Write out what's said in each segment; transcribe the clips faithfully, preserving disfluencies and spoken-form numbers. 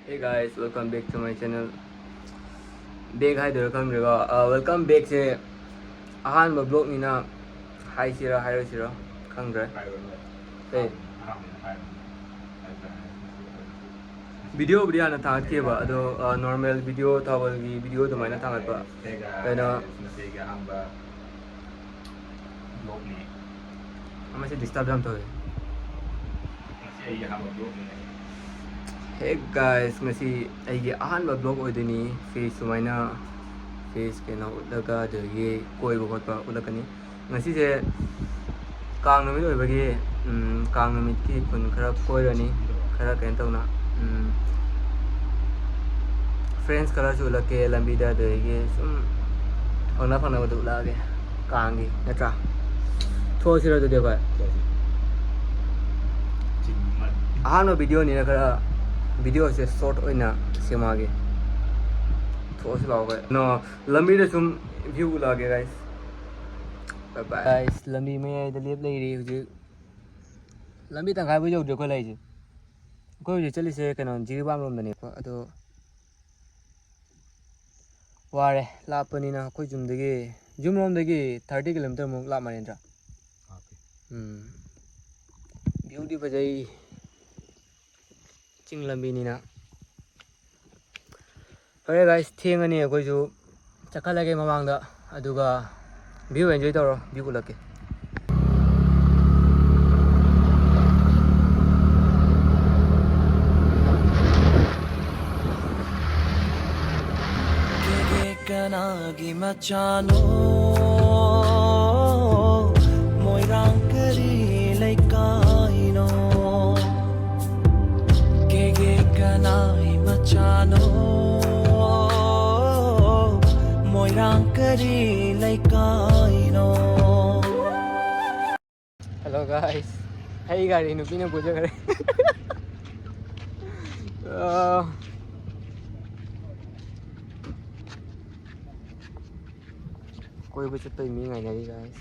Hey guys, welcome back to my channel. Back ꯍꯥꯏꯗꯣꯏꯔꯥ ꯈꯪꯗ꯭ꯔꯦꯀꯣ꯫ Welcome backꯁꯦ ꯑꯍꯥꯟꯕ vlogꯅꯤꯅ ꯍꯥꯏꯁꯤꯔꯥ ꯍꯥꯏꯔꯣꯏꯁꯤꯔꯥ ꯈꯪꯗ꯭ꯔꯦ꯫ ꯀꯩ? Videoꯕꯨꯗꯤ ꯍꯥꯟꯅ ꯊꯥꯒꯠꯈꯤꯕ, ꯑꯗꯣ normal video, ꯊꯥꯕꯜꯒꯤ video ꯑꯗꯨꯃꯥꯏꯅ ꯊꯥꯒꯠꯄ꯫ ꯀꯩꯅꯣ? ꯃꯁꯤ disturb ꯌꯥꯝ ꯇꯧꯋꯦ꯫ Hey guys, ꯉꯁꯤ ꯑꯩꯒꯤ ꯑꯍꯥꯟꯕ vlog ꯑꯣꯏꯗꯣꯏꯅꯤ꯫ Face ꯁꯨꯃꯥꯏꯅ, face ꯀꯩꯅꯣ ꯎꯠꯂꯒ, ꯑꯗꯒꯤ ꯀꯣꯏꯕ ꯈꯣꯠꯄ ꯎꯠꯂꯛꯀꯅꯤ꯫ ꯉꯁꯤꯁꯦ ꯀꯥꯡ ꯅꯨꯃꯤꯠ ꯑꯣꯏꯕꯒꯤ, ꯎꯝ, ꯀꯥꯡ ꯅꯨꯃꯤꯠꯀꯤ ꯈꯨꯟ ꯈꯔ ꯀꯣꯏꯔꯅꯤ, ꯈꯔ ꯀꯩꯅꯣ ꯇꯧꯅ, ꯎꯝ, friends ꯈꯔꯁꯨ ꯎꯠꯂꯛꯀꯦ ꯂꯝꯕꯤꯗ, ꯑꯗꯒꯤ ꯁꯨꯝ ꯐꯪꯅ ꯐꯪꯅꯕꯗꯨ ꯎꯠꯂꯛꯑꯒꯦ ꯀꯥꯡꯒꯤ, ꯅꯠꯇ꯭ꯔꯥ? ꯊꯣꯛꯑꯁꯤꯔꯣ ꯑꯗꯨꯗꯤ ꯑꯩꯈꯣꯏ? ꯑꯍꯥꯟꯕ videoꯅꯤꯅ ꯈꯔ videoꯁꯦ short ꯑꯣꯏꯅ ꯁꯦꯝꯃꯛꯑꯒꯦ꯫ ꯊꯣꯛꯑꯁꯤ ꯂꯥꯛꯑꯣ ꯑꯩꯈꯣꯏ꯫ ꯅꯣ, ꯂꯝꯕꯤꯗ ꯁꯨꯝ view ꯎꯠꯂꯛꯑꯒꯦ guys꯫ Bye bye꯫ Guys, ꯂꯝꯕꯤ ꯃꯌꯥꯏꯗ ꯂꯦꯞ ꯂꯩꯔꯤ ꯍꯧꯖꯤꯛ꯫ ꯂꯝꯕꯤ ꯇꯪꯈꯥꯏꯐꯥꯎ ꯌꯧꯗ꯭ꯔꯤ ꯑꯩꯈꯣꯏ ꯂꯩꯔꯤꯁꯦ꯫ ꯑꯩꯈꯣꯏ ꯍꯧꯖꯤꯛ ꯆꯠꯂꯤꯁꯦ ꯀꯩꯅꯣ, ꯖꯤꯔꯤꯕꯥꯝ ꯂꯣꯝꯗꯅꯦꯀꯣ꯫ ꯑꯗꯣ ꯋꯥꯔꯦ, ꯂꯥꯞꯄꯅꯤꯅ ꯑꯩꯈꯣꯏ ꯌꯨꯝꯗꯒꯤ, ꯌꯨꯝꯂꯣꯝꯗꯒꯤ thirty kilometer ꯃꯨꯛ ꯂꯥꯞꯄ ꯃꯥꯜꯂꯦ, ꯅꯠꯇ꯭ꯔꯥ? ꯎꯝ꯫ Viewꯗꯤ ꯐꯖꯩ꯫ ꯆꯤꯡ ꯂꯝꯕꯤꯅꯤꯅ꯫ ꯐꯔꯦ guys, ꯊꯦꯡꯉꯅꯤ, ꯑꯩꯈꯣꯏꯁꯨ ꯆꯠꯈꯠꯂꯒꯦ ꯃꯃꯥꯡꯗ, ꯑꯗꯨꯒ view enjoy ꯇꯧꯔꯣ, view ꯎꯠꯂꯛꯀꯦ꯫ ꯀꯅꯥꯒꯤ ꯃꯆꯥꯅꯣ? ꯃꯣꯏꯔꯥꯡ ꯀꯔꯤ ꯂꯩꯀꯥꯏꯅꯣ? ꯀꯦꯒꯦ ꯀꯅꯥꯏ ꯃꯆꯥꯅꯣ? ꯃꯣꯏꯔꯥꯡ ꯀꯔꯤ ꯂꯩꯀꯥꯏꯅꯣ? Hello guys, ꯑꯩ ꯒꯥꯔꯤ ꯅꯨꯄꯤꯅ ꯄꯨꯖꯈ꯭ꯔꯦ꯫ ꯑꯥ, ꯀꯣꯏꯕ ꯆꯠꯄꯩ ꯃꯤ ꯉꯥꯏꯅꯔꯤ guys꯫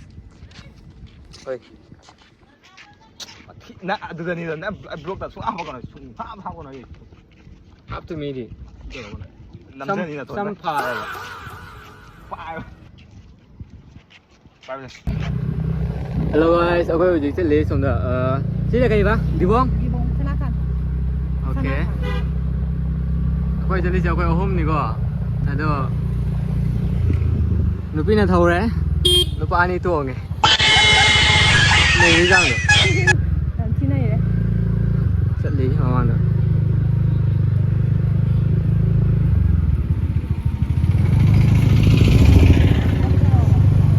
ꯍꯣꯏ꯫ ꯅꯪ ꯑꯗꯨꯗꯅꯤꯗ, ꯅꯪ vlogꯇ ꯁꯨꯡꯍꯥꯞ ꯍꯥꯞꯀꯅꯨ, ꯁꯨꯡꯍꯥꯞ ꯍꯥꯞꯀꯅꯨ ꯑꯩ꯫ Up to meꯗꯤ ꯅꯝꯖꯅꯤ ꯅꯥꯇꯣꯟꯗ꯫ Some ꯐꯥꯔꯦꯕ꯫ ꯄꯥꯏꯌꯨ꯫ ꯄꯥꯏꯌꯨ꯫ Hello guys, ꯑꯩꯈꯣꯏ ꯍꯧꯖꯤꯛ ꯆꯠꯂꯤ ꯁꯣꯝꯗ, ꯑ, ꯁꯤꯅ ꯀꯩꯕ? ꯗꯤꯕꯣꯡ? ꯗꯤꯕꯣꯡ, ꯁꯅꯥꯀꯥꯟ꯫ Okay꯫ ꯁꯅꯥꯀꯥꯟ꯫ ꯑꯩꯈꯣꯏ ꯆꯠꯂꯤꯁꯦ ꯑꯩꯈꯣꯏ ꯑꯍꯨꯝꯅꯤꯀꯣ꯫ ꯑꯗꯣ ꯅꯨꯄꯤꯅ ꯊꯧꯔꯦ, ꯅꯨꯄꯥ ꯑꯅꯤ ꯇꯣꯡꯉꯦ꯫ ꯅꯩꯔꯤꯖꯥꯠꯅꯤ꯫ ꯌꯥꯝ ꯊꯤ ꯅꯩꯔꯦ꯫ ꯆꯠꯂꯤ ꯃꯃꯥꯡꯗ꯫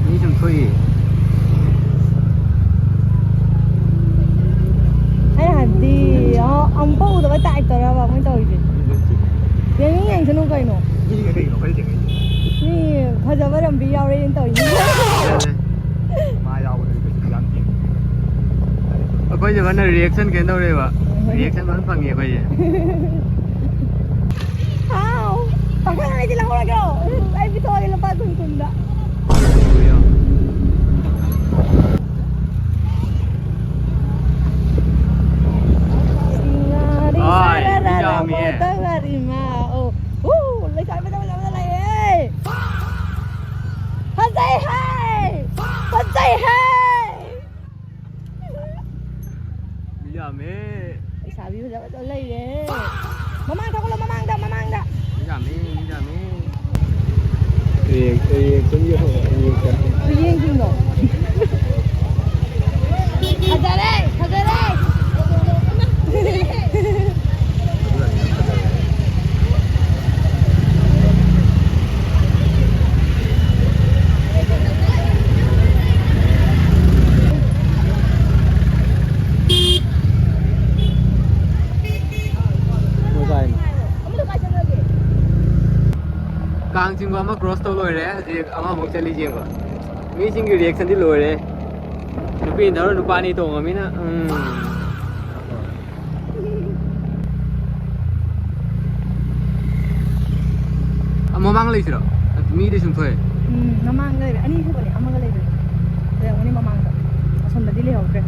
ꯃꯤ ꯁꯨꯝ ꯊꯣꯛꯏ꯫ ꯑꯩ ꯍꯥꯏꯕꯗꯤ, ꯑ, ꯑꯃꯨꯛꯐꯥꯎ ꯎꯗꯕ type ꯇꯧꯔꯕ ꯃꯣꯏ ꯇꯧꯔꯤꯁꯦ? ꯌꯦꯡꯅꯤꯡ ꯌꯦꯡꯁꯅꯨ ꯀꯩꯅꯣ꯫ ꯃꯤꯅ ꯀꯩꯅꯣ ꯑꯩꯈꯣꯏ ꯌꯦꯡꯉꯛꯏꯁꯦ? ꯃꯤ ꯐꯖꯕ ꯂꯝꯕꯤ ꯌꯥꯎꯔꯛꯑꯦꯅ ꯇꯧꯔꯤꯅꯤ꯫ ꯃꯥ ꯌꯥꯎꯕꯗꯗꯤ ꯀꯩꯁꯨ ꯌꯥꯝ ꯌꯦꯡꯗꯦ꯫ ꯑꯩꯈꯣꯏꯁꯦ ꯐꯖꯅ reaction ꯀꯩꯅꯣ ꯇꯧꯔꯦꯕ꯫ Reaction ꯐꯖꯅ ꯐꯪꯉꯦ ꯑꯩꯈꯣꯏꯁꯦ꯫ ꯍꯥꯎ! ꯄꯥꯈꯪ ꯑꯩꯗꯤ ꯂꯧꯍꯧꯔꯒꯦꯔꯣ? ꯑꯩ ꯄꯤꯊꯣꯛꯑꯒꯦ ꯂꯨꯄꯥ ꯀꯨꯟ ꯀꯨꯟꯗ꯫ ꯁꯤꯡꯉꯥꯔꯤ ꯑꯥꯏ, ꯁꯥꯔꯥꯔꯥ ꯌꯥꯝꯃꯤꯍꯦ꯫ ꯃꯣꯇꯛ ꯂꯥꯔꯤ ꯃꯥ꯫ ꯑꯣ꯫ ꯎ, ꯂꯩꯁꯥꯕꯤ ꯐꯖ ꯐꯖꯕ ꯂꯩꯌꯦ꯫ ꯐꯖꯩꯍꯦ! ꯐꯖꯩꯍꯦ! ꯃꯤ ꯌꯥꯝꯃꯦ꯫ ꯂꯩꯁꯥꯕꯤ ꯐꯖ ꯐꯖꯕ ꯂꯩꯔꯦ꯫ ꯃꯃꯥꯡ ꯊꯧꯒꯠꯂꯣ, ꯃꯃꯥꯡꯗ, ꯃꯃꯥꯡꯗ꯫ ꯃꯤ ꯌꯥꯝꯃꯦ, ꯃꯤ ꯌꯥꯝꯃꯦ꯫ ꯔꯤꯌꯦꯛ-, ꯔꯤꯌꯦꯛꯁꯟꯒꯤ ꯍꯧꯔꯛꯑꯦ, ꯔꯤꯌꯦꯛꯁꯟ꯫ ꯈꯨꯌꯦꯡꯁꯤꯡꯗꯣ꯫ ꯐꯖꯔꯦ, ꯐꯖꯔꯦ꯫ ꯀꯥꯡ ꯆꯤꯡꯕ ꯑꯃ cross ꯇꯧ ꯂꯣꯏꯔꯦ꯫ ꯍꯧꯖꯤꯛ ꯑꯃꯃꯨꯛ ꯆꯠꯂꯤ ꯌꯦꯡꯕ꯫ ꯃꯤꯁꯤꯡꯒꯤ reactionꯗꯤ ꯂꯣꯏꯔꯦ꯫ ꯅꯨꯄꯤꯅ ꯊꯧꯔ ꯅꯨꯄꯥ ꯑꯅꯤ ꯇꯣꯡꯉꯃꯤꯅ, ꯎꯝ꯫ ꯑ, ꯃꯃꯥꯡ ꯂꯩꯁꯤꯔꯣ? ꯃꯤꯗꯤ ꯁꯨꯝ ꯊꯣꯛꯑꯦ꯫ ꯎꯝ, ꯃꯃꯥꯡꯗ ꯂꯩꯔꯦ꯫ ꯑꯅꯤ ꯁꯨꯕꯅꯦ, ꯑꯃꯒ ꯂꯩꯕꯅꯦ꯫ ꯂꯩꯔꯝꯒꯅꯤ ꯃꯃꯥꯡꯗ꯫ ꯑꯁꯣꯝꯗꯗꯤ ꯂꯩꯍꯧꯗ꯭ꯔꯦ꯫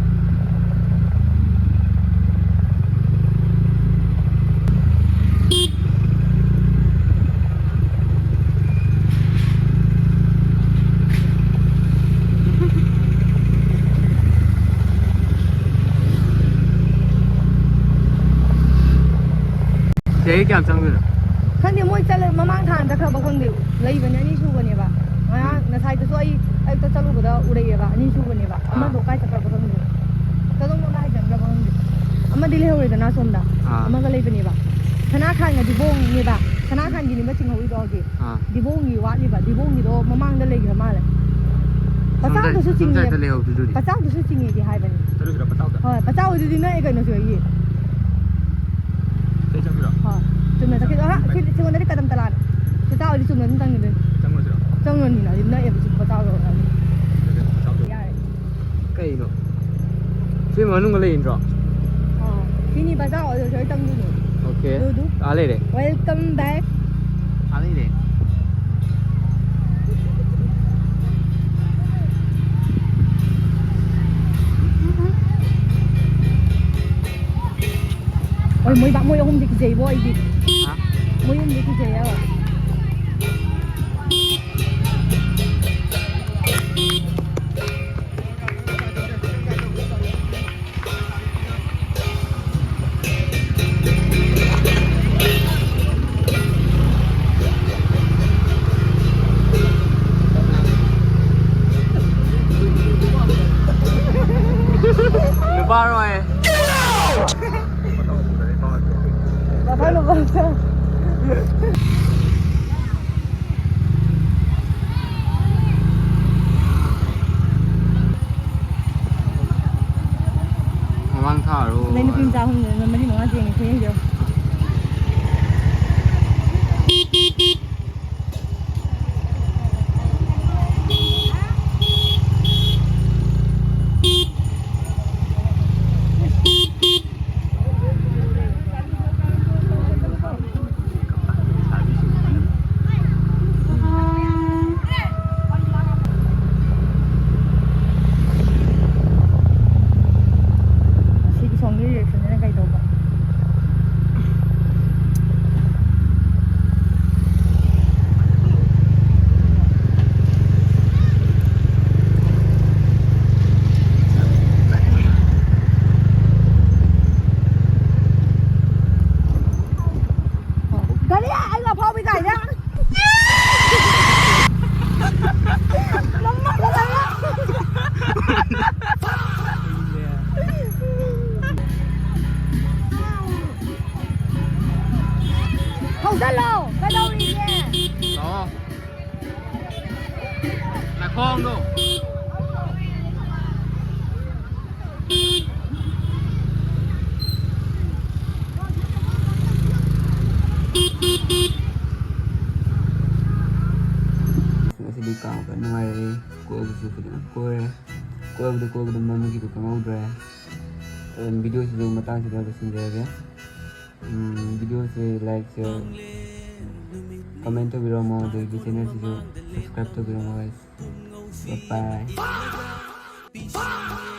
ꯆꯍꯤ ꯀꯌꯥꯝ ꯆꯪꯗꯣꯏꯅꯣ? ꯈꯪꯗꯦ, ꯃꯣꯏ ꯆꯠꯂ ꯃꯃꯥꯡ ꯊꯥ ꯆꯠꯈ꯭ꯔꯕ ꯈꯪꯗꯦ꯫ ꯂꯩꯕꯅꯦ, ꯑꯅꯤ ꯁꯨꯕꯅꯦꯕ꯫ ꯉꯔꯥꯡ ꯎꯝ꯫ ꯉꯁꯥꯏꯗꯁꯨ ꯑꯩ ꯑꯌꯨꯛꯇ ꯆꯠꯂꯨꯕꯗ ꯎꯔꯛꯑꯦꯕ, ꯑꯅꯤ ꯁꯨꯕꯅꯦꯕ꯫ ꯑꯥ꯫ ꯑꯃꯗꯣ ꯀꯥꯏ ꯆꯠꯈ꯭ꯔꯕ ꯈꯪꯗꯦ꯫ ꯀꯗꯣꯝꯂꯣꯝꯗ ꯍꯥꯏꯖꯤꯟꯈ꯭ꯔꯕ ꯈꯪꯗꯦ꯫ ꯑꯃꯗꯤ ꯂꯩꯍꯧꯔꯦꯗꯅ ꯁꯣꯝꯗ꯫ ꯑꯥ꯫ ꯑꯃꯒ ꯂꯩꯕꯅꯦꯕ꯫ ꯁꯅꯥ ꯈꯥꯟꯒ ꯗꯤꯕꯣꯡꯅꯦꯕ꯫ ꯁꯅꯥ ꯈꯥꯟꯒꯤꯅꯦꯕ ꯆꯤꯡꯍꯧꯔꯤꯗꯣ ꯍꯧꯖꯤꯛ꯫ ꯑꯥ꯫ ꯗꯤꯕꯣꯡꯒꯤ ꯋꯥꯠꯂꯤꯕ꯫ ꯗꯤꯕꯣꯡꯒꯤꯗꯣ ꯃꯃꯥꯡꯗ ꯂꯩꯈ꯭ꯔ ꯃꯥꯜꯂꯦ꯫ ꯑꯁꯣꯝꯗ, ꯄꯆꯥꯎꯗꯨꯁꯨ ꯑꯁꯣꯝ ꯆꯤꯡꯉꯦ꯫ ꯁꯥꯏꯗꯠꯇ ꯂꯩꯍꯧꯕꯗꯨꯗꯤ꯫ ꯄꯆꯥꯎꯗꯨꯁꯨ ꯆꯤꯡꯉꯦꯗꯤ ꯍꯥꯏꯕꯅꯦ꯫ ꯆꯠꯂꯨꯁꯤꯔꯣ ꯄꯆꯥꯎꯗ? ꯍꯣꯏ, ꯄꯆꯥꯎꯗꯨꯗꯤ ꯅꯛꯑꯦ ꯀꯩꯅꯣ ꯁꯤꯗꯒꯤ꯫ ꯁꯤꯗꯩ ꯆꯪꯁꯤꯔꯣ? ꯍꯣꯏ꯫ ꯆꯨꯝꯅ ꯆꯠꯈꯤꯗꯣ꯫ ꯑꯍꯥ, ꯁꯤ, ꯁꯤꯉꯣꯟꯗꯗꯤ ꯀꯗꯝ ꯇꯂꯥꯅꯤ꯫ ꯄꯆꯥꯎꯗꯤ ꯆꯨꯝꯅ ꯑꯗꯨꯝ ꯆꯪꯈꯤꯗꯣꯏꯅꯤ꯫ ꯆꯪꯉꯨꯔꯁꯤꯔꯣ? ꯆꯪꯉꯨꯔꯅꯤꯅ, ꯑꯗꯨꯝ ꯅꯛꯑꯦꯕ ꯁꯤ ꯄꯆꯥꯎꯗꯣ꯫ ꯌꯥꯔꯦ꯫ ꯀꯩꯅꯣ? ꯁꯤ ꯃꯅꯨꯡꯗ ꯂꯩꯔꯤꯅꯣ? ꯑꯥ, ꯁꯤꯅꯤ ꯕꯖꯥꯔ ꯑꯣꯏꯔꯁꯨ ꯑꯩ ꯆꯪꯗꯣꯏꯅꯦ꯫ Okay꯫ ꯑꯗꯨ, ꯑꯗꯨ꯫ ꯑꯥ ꯂꯩꯔꯦ꯫ Welcome back꯫ ꯑꯥ ꯂꯩꯔꯦ꯫ ꯍꯣꯏ, ꯃꯣꯏ ꯕꯥ-, ꯃꯣꯏ ꯑꯍꯨꯝꯗꯤ ꯀꯤꯖꯩꯕꯣ ꯑꯩꯗꯤ꯫ ꯍꯥ? ꯃꯣꯏ ꯑꯍꯨꯝꯗꯤ ꯀꯤꯖꯩꯌꯦꯕ꯫ ꯅꯨꯄꯥꯔꯣ ꯍꯥꯏ꯫ ꯃꯃꯥꯡ ꯊꯥꯔꯣ꯫ ꯑꯗꯩ ꯅꯨꯄꯤ ꯃꯆꯥ ꯑꯍꯨꯝꯗꯨꯅ ꯃꯔꯤ ꯃꯉꯥ ꯆꯦꯟꯒꯦ ꯈꯨꯌꯦꯡꯁꯦ ꯌꯦꯡꯉꯣ꯫ ꯑꯁꯤꯒꯤ ꯁꯣꯝꯒꯤ reaction ꯁꯤꯅ ꯀꯩ ꯇꯧꯕ? ꯆꯠꯂꯣ꯫ ꯀꯩꯗꯧꯔꯤꯒꯦ? ꯂꯥꯛꯑꯣ꯫ ꯅꯈꯣꯡꯗꯣ꯫ ꯉꯁꯤꯗꯤ ꯀꯥꯡ ꯐꯖꯅ ꯅꯨꯡꯉꯥꯏꯔꯛꯏ꯫ ꯀꯣꯏꯕꯁꯨ ꯐꯖꯅ ꯀꯣꯏꯔꯦ꯫ ꯀꯣꯏꯕꯗ ꯀꯣꯏꯕꯗ ꯃꯝꯈꯤꯕ ꯈꯪꯍꯧꯗ꯭ꯔꯦ꯫ ꯑꯗꯨꯝ video ꯁꯤꯁꯨ ꯃꯇꯥꯡꯁꯤꯗ ꯂꯣꯏꯁꯤꯟꯖꯔꯒꯦ꯫ ꯎꯝ, video ꯁꯦ like, share, comment ꯇꯧꯕꯤꯔꯝꯃꯣ, ꯑꯗꯒꯤ channel ꯁꯤꯁꯨ subscribe ꯇꯧꯕꯤꯔꯝꯃꯣ, guys꯫ Bye bye꯫